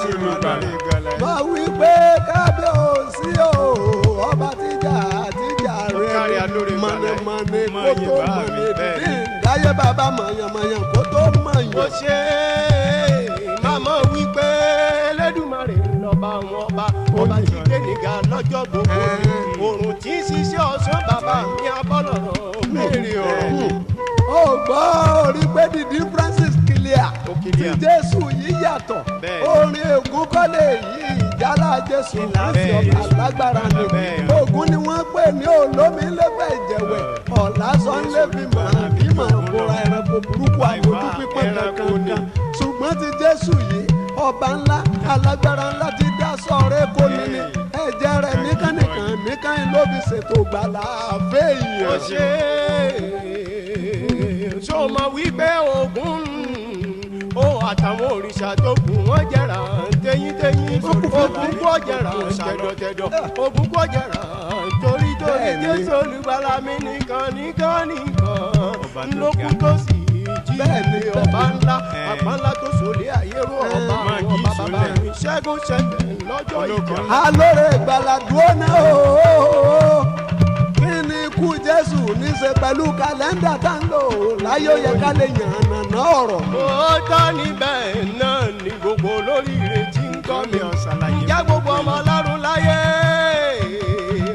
Jésù olùgbàlà. Mọ̀ wípé kábíyèsí o, ọba tíjà tíjà Kárí rẹ̀ alóore gbàlà. mọ̀nàmọ́ni Mọ̀ kó yìn tó bá mi, mọ̀nì bẹ́ẹ̀ dídí ni. ìdáyé bàbá mọ̀yànmọ̀yàn kó tó mọ̀yàn. Ó ṣe màmá wípé Ẹlẹ́dùmarè lọ́ba àwọn ọba, ọba tí gbé níga lọ́jọ́ gbogbo, òrùn tí ń ṣiṣẹ́ ọ̀sán, bàbá mi abọ́lọ̀rọ̀ béèrè ọ̀rọ̀. Ó gbọ́ orí pé the difference is clear. Ó Tí clear. Jésù yìí yàtọ̀. Orin ègún kọ́lé yìí, ìjálá Jésù Kristi ọba lágbára ni. Ògún ni wọ́n pè ní olómi lẹ́fẹ̀ẹ́ ìjẹ̀wẹ̀ ọ̀làsán lẹ́fi mọ̀ bímọ bóra, ẹranko burúkú àbójú pípọ́n kankan. Ṣùgbọ́n ti Jésù yìí, ọba ńlá alágbára ńlá ti dá sọ̀rọ̀ kò ní ní ẹ̀jẹ̀ rẹ̀ nìkan nìkan ló fi ṣètò gbàlà fẹ́yìn. Ó ṣe ṣó mọ̀ wípé Ògún ó àtàwọn òrìṣà tó kù wọ́n jẹ̀rà tẹ́yìntẹ́yìn, Ògún kò jẹ̀rà tẹ̀dọ̀tẹ̀dọ̀, Ògún kò jẹ̀rà torítorí. Jésù olùgbàlà mi nìkan nìkan nìkan ló kú tó sì jí ọba ńlá àpá ńlá tó sòlé ayérò ọba Máa àwọn kí ọba bàbá ìsọlẹ̀. mi ṣẹ́gun ṣẹ̀fẹ̀ lọ́jọ́ ìjà. Alóore ìgbàlà dúró náà o, kí ni ikú Jésù ní ṣe pẹ̀lú kàlẹ́ndà tá ń lò láyé? Ó yẹ ká lè yàn nàná ọ̀rọ̀. Ó tọ́ níbẹ̀ náà ni gbogbo olóríire tí ń kọ́ mi. Ǹjẹ́ gbogbo ọmọ Ọlọ́run láyé,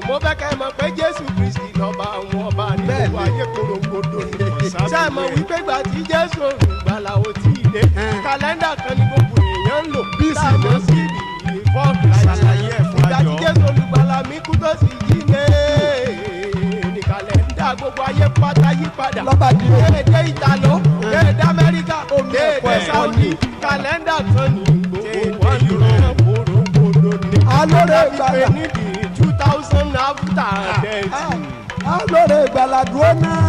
mo fẹ́ kẹ́ mọ̀ pé Jésù Kristi lọ́ba àwọn ọba ní gbogbo ayé korongodo ni. Ṣé ẹ mọ̀ wípé gbà tí Jésù olùgbàlà ò tí ì dé, kàlẹ́ndà kan ní gbogbo èèyàn ń lò tá a mọ̀ sí before Christ. Ṣàlàyé ẹ̀ fún Ìgbà tí àjọ. Jésù olùgbàlà mi kú tó sì jí ní kàlẹ́ndà gbogbo ayé pátá yí padà. Lọ́ba di o. Déédé Ìtàló, déédé Amẹ́ríkà, Omi ẹ̀kọ́ déédé ẹ̀kọ́ Saudi ni. Kàlẹ́ndà kan ní gbogbo wọn lò kórókódó ní. Alóore ìgbàlà. Pé níbi 2000 after death. Alóore ìgbàlà dúró náà,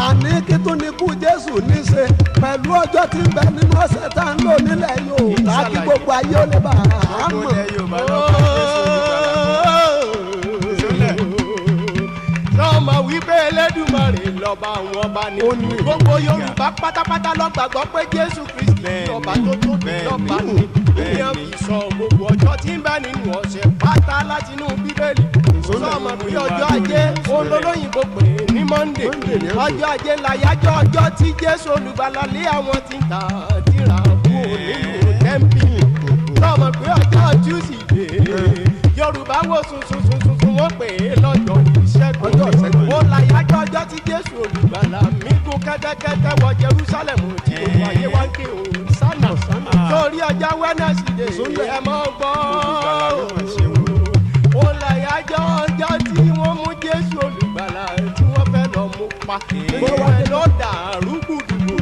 àní kí tún ní kú Jésù ní ṣe pẹ̀lú ọjọ́ tí ń bẹ nínú ọ̀sẹ̀ tá ń lò nílẹ̀ Yorùbá, kí gbogbo ayé ó lè bá a mọ̀? Ilẹ̀ Yorùbá lọ́ba Jésù olùgbàlà. Sọmọ wípé Ẹlẹ́dùmarè lọ́ba àwọn ọba ni. Ó ní. Gbogbo Yorùbá pátápátá ló gbàgbọ́ pé Jésù Kristi lọ́ba tó tóbi lọ́ba ni. Ìyẹn fi sọ gbogbo ọjọ́ tí ń bẹ nínú ọ̀sẹ̀ pátá látinú Bíbélì. Sọmọ pé ọjọ́ Ajé olólóyìnbó pè é ní Monday? Monday ni ó pè. Ọjọ́ Ajé làyájọ́ ọjọ́ tí Jésù olùgbàlà lé àwọn tí ń ta tìrà kúrò nínú tẹ́ḿpìlì. Sọmọ pé ọjọ́ Tuesday, Yorùbá wo sunsun sunsun sun, wọ́n pè é lọ́jọ́ Ìṣẹ́gun? Ọjọ́ Ìṣẹ́gun. Ó làyájọ́ ọjọ́ tí Jésù olùgbàlà mi gun kẹ́tẹ́kẹ́tẹ́ wọ Jerusalem tí gbogbo ayé wá ń ké Hosanna. Torí ọjọ́ Wednesday, ẹ mọ́ gbọ́, Olùgbàlà ló mà ṣe wò. ó làyájọ́ ọjọ́ tí wọ́n mú Jésù olùgbàlà tí wọ́n fẹ́ lọ mú pa. Gbogbo ẹ̀ ló dàrú gbùdùgbù.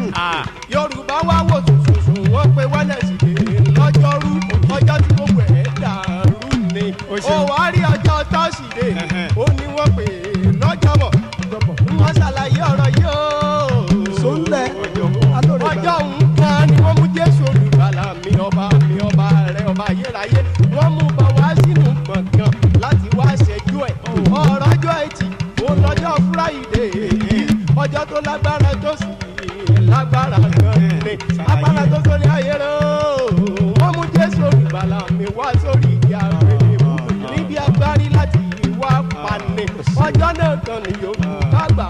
Yorùbá wá wò sùsùsù, wọ́n pe Wednesday lọ́jọ́rú, ọjọ́ tí gbogbo ẹ̀ dàrú ni. Ó Ó ṣeun. wá rí ọjọ́ Thursday, ó ní wọ́n pè lọ́jọ́bọ̀. Wọ́n ṣàlàyé ọ̀rọ̀ yìí o. Sóńlẹ̀ alóore ìgbàlà. Ọjọ́ nǹkan ni wọ́n mú Jésù olùgbàlà mi, ọba mi, ọba rẹ, ọba ayérayé. Wọ́n mú bọ̀ wá sínú gbọ̀ngàn láti wá ṣẹ́jú ẹ̀. Ọ̀rọ̀ ọjọ́ Ẹtì, òun lọ́jọ́ Friday, ọjọ́ tó lágbára tó sì lágbára gan ni, agbára tó sórí ayé rẹ̀ o. Wọ́n mú Jésù olùgbàlà mi wá sórí igi àgbélébùú níbi agbárí láti wá pani. Ọjọ́ náà kan ni Yorùbá gbà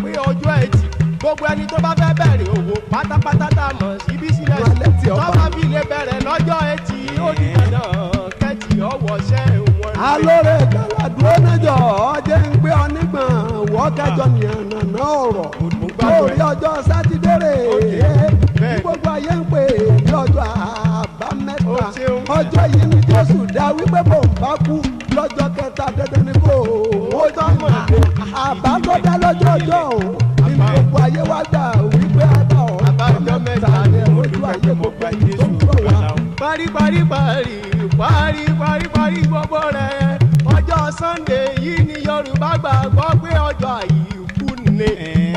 pé ọjọ́ Ẹtì, gbogbo ẹni tó bá fẹ́ bẹ̀rẹ̀ òwò pátápátá tá a mọ̀ sí business, Wálé tí ọba. tó bá fi lè bẹ̀rẹ̀ lọ́jọ́ Ẹtì, ó di dandan kẹ́tì ọwọ́ ṣẹ́ wọn. Alóore ìgbàlà dúró nájọ, ọjẹ́ ń gbé ọ nígbọ̀n wọ́ kẹjọ nìyànnà ọ̀rọ̀ lórí ọjọ́ Sátidé rè é tí gbogbo ayé ń pè ní ọjọ́ Àbámẹ́ta. Ó ṣeun. Ọjọ́ yìí ni Jésù dá wípé bò ń bá kú lọ́jọ́ kẹta, dandan ni kò ó tọ́ mọ̀ àbá tó dá lọ́jọ́ ọjọ́ òun nínú gbogbo ayé wá gbà wípé àbá Àbájọ mẹ́ta ni ni mo ojú dúpẹ́ ayé pé mo gbogbo gba ẹni tó Jésù ń bọ̀ wá. Olùgbàlà o. Parí parí parí parí parí parí gbogbo rẹ̀, ọjọ́ Sunday yìí ni Yorùbá gbàgbọ́ pé ọjọ́ àìkú ni.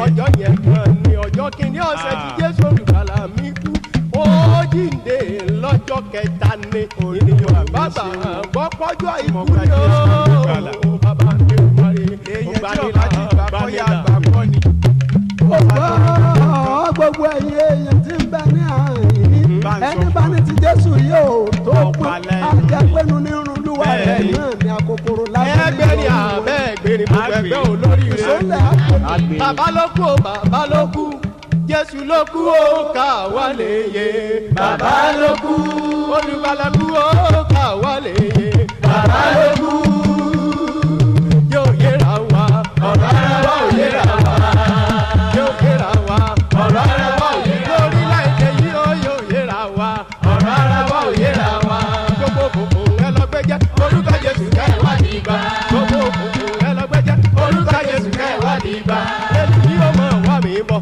Ọjọ́ yẹn gan ni ọjọ́ kìíní ọ̀sẹ̀ tí Jésù olùgbàlà mi kú, ó jíǹde lọ́jọ́ kẹta ni. Yorùbá gbàgbọ́ pọ́jọ́ àìkú Mo gba ni Jésù olùgbàlà. ó bàbá mi ò parí. Èèyàn tí ọba ti gbà kọ́ yá gbà kọ́ ni. Gbogbo gbogbo ẹ̀yin èèyàn tí ń bẹ ní àyín Bá ń sọ ẹni bá ní ti Jésù. Gbogbo ẹgbẹ́ olóríire. Ìṣọ̀lẹ̀ àgbè. Bàbá ló kú o, bàbá ló kú, Jésù ló kú o, ká wá lè yè. Bàbá ló kú, Olùgbàlà kú o, ká wá lè yè. Bàbá ló kú, yóò yẹra wa, ọ̀rọ̀ ara wa ò yẹra wa. Yóò yẹra wa, ọ̀rọ̀ ara wa ò yẹra wa. Lórílẹ̀-èdè yìí ó yóò yẹra wa, ọ̀rọ̀ ara wa ò yẹra wa. Gbogbo òkùnkùn ẹ lọ gbẹ́jẹ́, orúkọ Jésù kẹ́ ẹ wá dìgbà. Gbogbo òkùnkùn ẹ lọ gbẹ́jẹ́, orúkọ Jésù kẹ́ ẹ wá dìgbà. Èlù yìí ó mọ̀ wá mi bọ̀.